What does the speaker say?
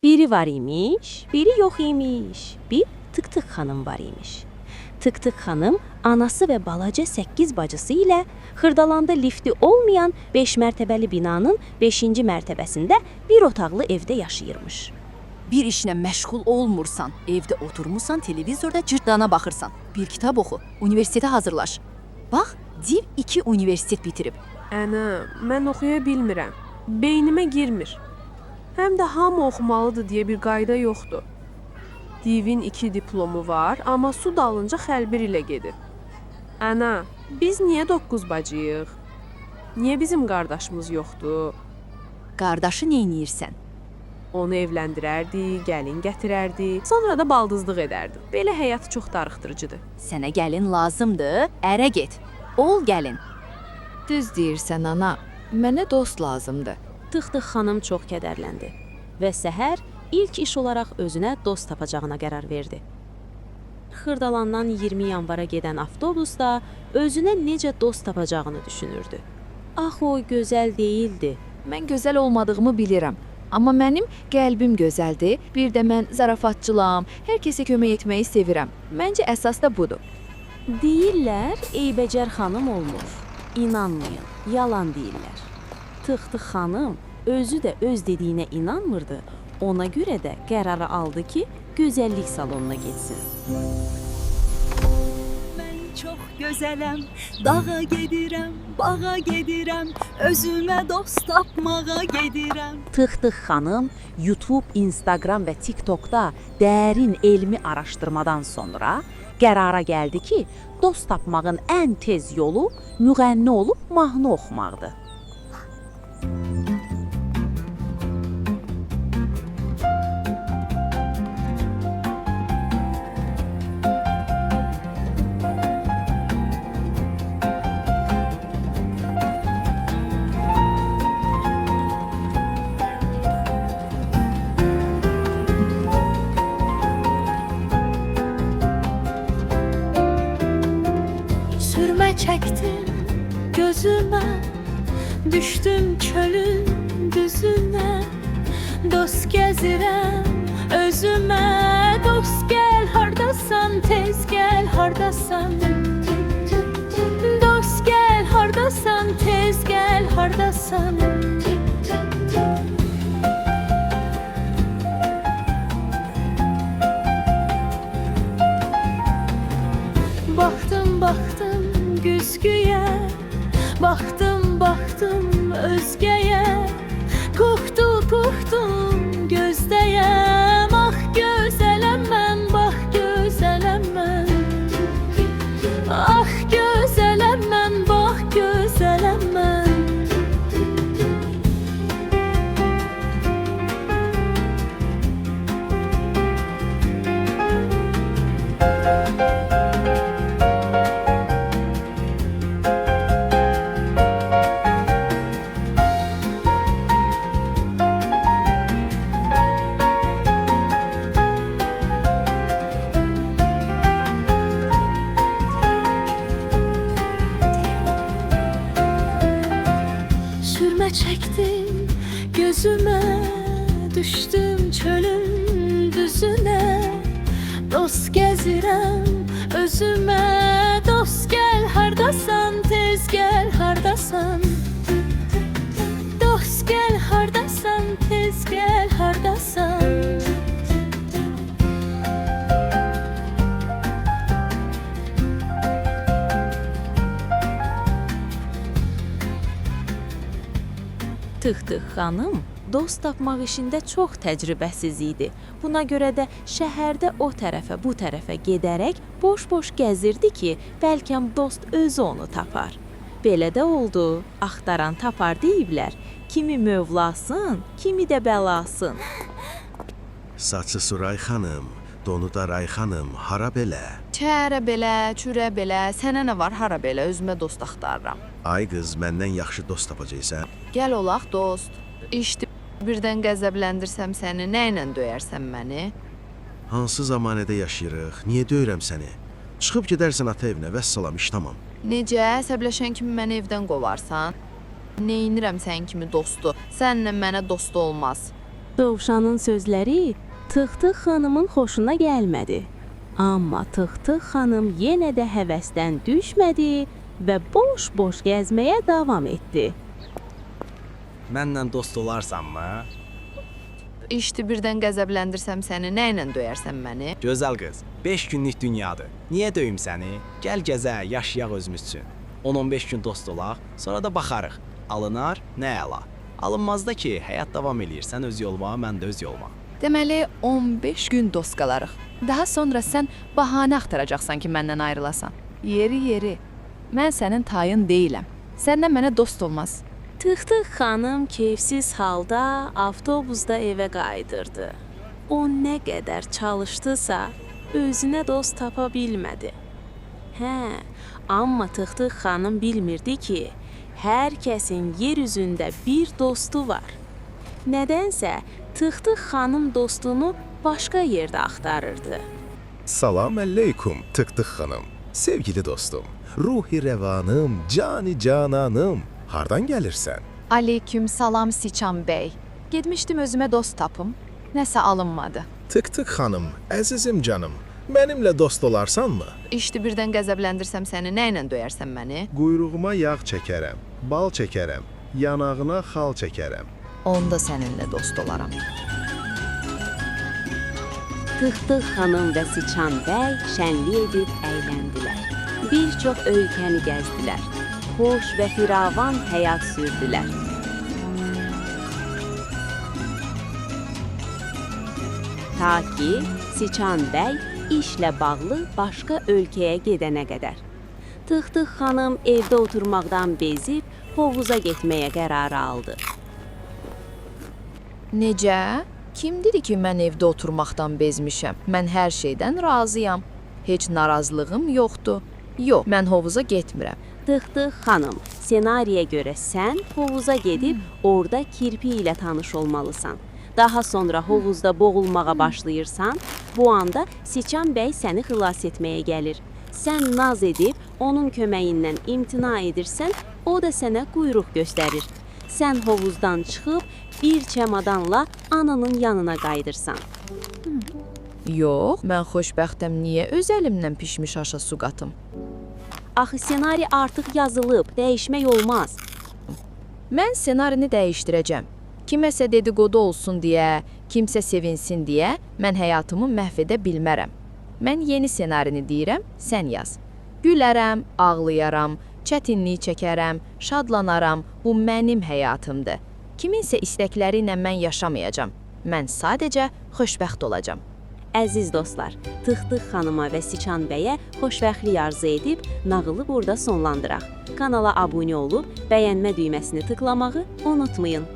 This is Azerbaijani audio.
Biri var imiş, biri yox imiş. Bir Tık-tık xanım var imiş. Tık-tık xanım anası və balaca 8 bacısı ilə Xırdalanda lifti olmayan 5 mərtəbəli binanın 5-ci mərtəbəsində bir otaqlı evdə yaşayırmış. Bir işlə məşğul olmursan, evdə oturmusan, televizorda cırtdana baxırsan. Bir kitab oxu, universitetə hazırlaş. Bax, Div 2 universitet bitirib. Ana, mən oxuya bilmirəm. Beynimə girmir. Həm də hamı oxumalıdır deyə bir qayda yoxdur. Divin 2 diplomu var, amma su dalınca xəlbir ilə gedir. Ana, biz niyə 9 bacıyıq? Niyə bizim qardaşımız yoxdur? Qardaşı neyniyirsən? Onu evləndirərdi, gəlin gətirərdi, sonra da baldızlıq edərdi. Belə həyat çox darıxdırıcıdır. Sənə gəlin lazımdır, ərə get. Ol gəlin. Düz deyirsən ana, mənə dost lazımdır. Tıx-tıx xanım çox kədərləndi və səhər ilk iş olaraq özünə dost tapacağına qərar verdi. Xırdalandan 20 yanvara gedən avtobusda özünə necə dost tapacağını düşünürdü. Axı o gözəl deyildi. Mən gözəl olmadığımı bilirəm, amma mənim qəlbim gözəldir. Bir də mən zarafatçılam, hər kəsə kömək etməyi sevirəm. Məncə əsas da budur. Deyirlər, eybəcər xanım olmur. İnanmayın, yalan deyirlər. Tıx-tıx xanım özü də öz dediyinə inanmırdı. Ona görə də qərarı aldı ki, gözəllik salonuna getsin. Mən çox gözələm, dağa gedirəm, bağa gedirəm, özümə dost tapmağa gedirəm. Tıx-tıx xanım YouTube, Instagram və TikTokda dərin elmi araşdırmadan sonra qərara gəldi ki, dost tapmağın ən tez yolu müğənni olub mahnı oxumaqdır. Sürmə çəkdim gözümə, düşdüm çölün düzünə. Dost gəzirəm özümə, dost gəl hardasan, tez gəl hardasan. Dost gəl hardasan, tez gəl hardasan. Baxdım, baxdım güzgüyə, baxdım, baxdım özgəyə. Qorxdu, qorxdum gözdəyəm, ah gözələm mən, bax gözələm mən. Ah gözələm mən, bax gözələm mən. Sürmə çəkdim gözümə, düşdüm çölün düzünə. Dost gəzirəm özümə, dost gəl hardasan, tez gəl hardasan. Dost gəl hardasan, tez gəl hardasan. Tıx-tıx xanım dost tapmaq işində çox təcrübəsiz idi. Buna görə də şəhərdə o tərəfə, bu tərəfə gedərək boş-boş gəzirdi ki, bəlkə dost özü onu tapar. Belə də oldu. Axtaran tapar deyiblər. Kimi mövlasın, kimi də bəlasın. Saçı Suray xanım, donu da Ray xanım, hara belə? Çərə belə, çürə belə, sənə nə var hara belə, özümə dost axtarıram. Ay qız, məndən yaxşı dost tapacaqsan. Gəl olaq dost. İşdi birdən qəzəbləndirsəm səni, nə ilə döyərsən məni? Hansı zamanədə yaşayırıq? Niyə döyürəm səni? Çıxıb gedərsən ata evinə, vəssalam, iş tamam. Necə? Əsəbləşən kimi məni evdən qovarsan? Neynirəm sənin kimi dostu? Sənlə mənə dost olmaz. Dovşanın sözləri Tıxtıq xanımın xoşuna gəlmədi. Amma Tıxtıq xanım yenə də həvəsdən düşmədi və boş-boş gəzməyə davam etdi. Mənlə dost olarsanmı? İşdi birdən qəzəbləndirsəm səni, nə ilə döyərsən məni? Gözəl qız, 5 günlük dünyadır. Niyə döyüm səni? Gəl gəzək, yaşayaq özümüz üçün. 10-15 gün dost olaq, sonra da baxarıq. Alınar, nə əla. Alınmaz da ki, həyat davam eləyir. Sən öz yoluna, mən də öz yoluma. Deməli 15 gün dost qalarıq. Daha sonra sən bəhanə axtaracaqsan ki, məndən ayrılasan. Yeri yeri. Mən sənin tayın deyiləm. Səndən mənə dost olmaz. Tıxtıq xanım keyfsiz halda avtobusda evə qayıdırdı. O nə qədər çalışdısa, özünə dost tapa bilmədi. Hə, amma Tıxtıq xanım bilmirdi ki, hər kəsin yer üzündə bir dostu var. Nədənsə Tıxtıq xanım dostunu başqa yerdə axtarırdı. Salam əleykum Tık-Tık xanım. Sevgili dostum, ruhi revanım, cani cananım. Hardan gəlirsən? Aleyküm salam Siçan bəy. Getmişdim özümə dost tapım. Nəsə alınmadı. Tık-Tık xanım, əzizim canım, mənimlə dost olarsanmı? İşdi birdən qəzəbləndirsəm səni, nə ilə döyərsən məni? Quyruğuma yağ çəkərəm, bal çəkərəm, yanağına xal çəkərəm. Onda səninlə dost olaram. Tıxtıq xanım və Siçan bəy şənlik edib əyləndilər. Bir çox ölkəni gəzdilər. Xoş və firavan həyat sürdülər. Ta ki Siçan bəy işlə bağlı başqa ölkəyə gedənə qədər. Tıxtıq xanım evdə oturmaqdan bezib hovuza getməyə qərarı aldı. Necə? Kim dedi ki, mən evdə oturmaqdan bezmişəm? Mən hər şeydən razıyam. Heç narazılığım yoxdur. Yox, mən hovuza getmirəm. Tıxtıq xanım, ssenariyə görə sən hovuza gedib orada kirpi ilə tanış olmalısan. Daha sonra hovuzda boğulmağa başlayırsan, bu anda Siçan bəy səni xilas etməyə gəlir. Sən naz edib onun köməyindən imtina edirsən, o da sənə quyruq göstərir. Sən hovuzdan çıxıb bir çamadanla ananın yanına qayıdırsan. Yox, mən xoşbəxtəm niyə öz əlimlə pişmiş aşa su qatım? Axı ssenari artıq yazılıb, dəyişmək olmaz. Mən ssenarini dəyişdirəcəm. Kiməsə dediqodu olsun deyə, kimsə sevinsin deyə mən həyatımı məhv edə bilmərəm. Mən yeni ssenarini deyirəm, sən yaz. Gülərəm, ağlayaram, çətinlik çəkərəm, şadlanaram. Bu mənim həyatımdır. Kiminsə istəkləri ilə mən yaşamayacam. Mən sadəcə xoşbəxt olacam. Əziz dostlar, Tıxtıq xanıma və Siçan bəyə xoşbəxtlik arzu edib nağılı burada sonlandıraq. Kanala abunə olub bəyənmə düyməsini tıklamağı unutmayın.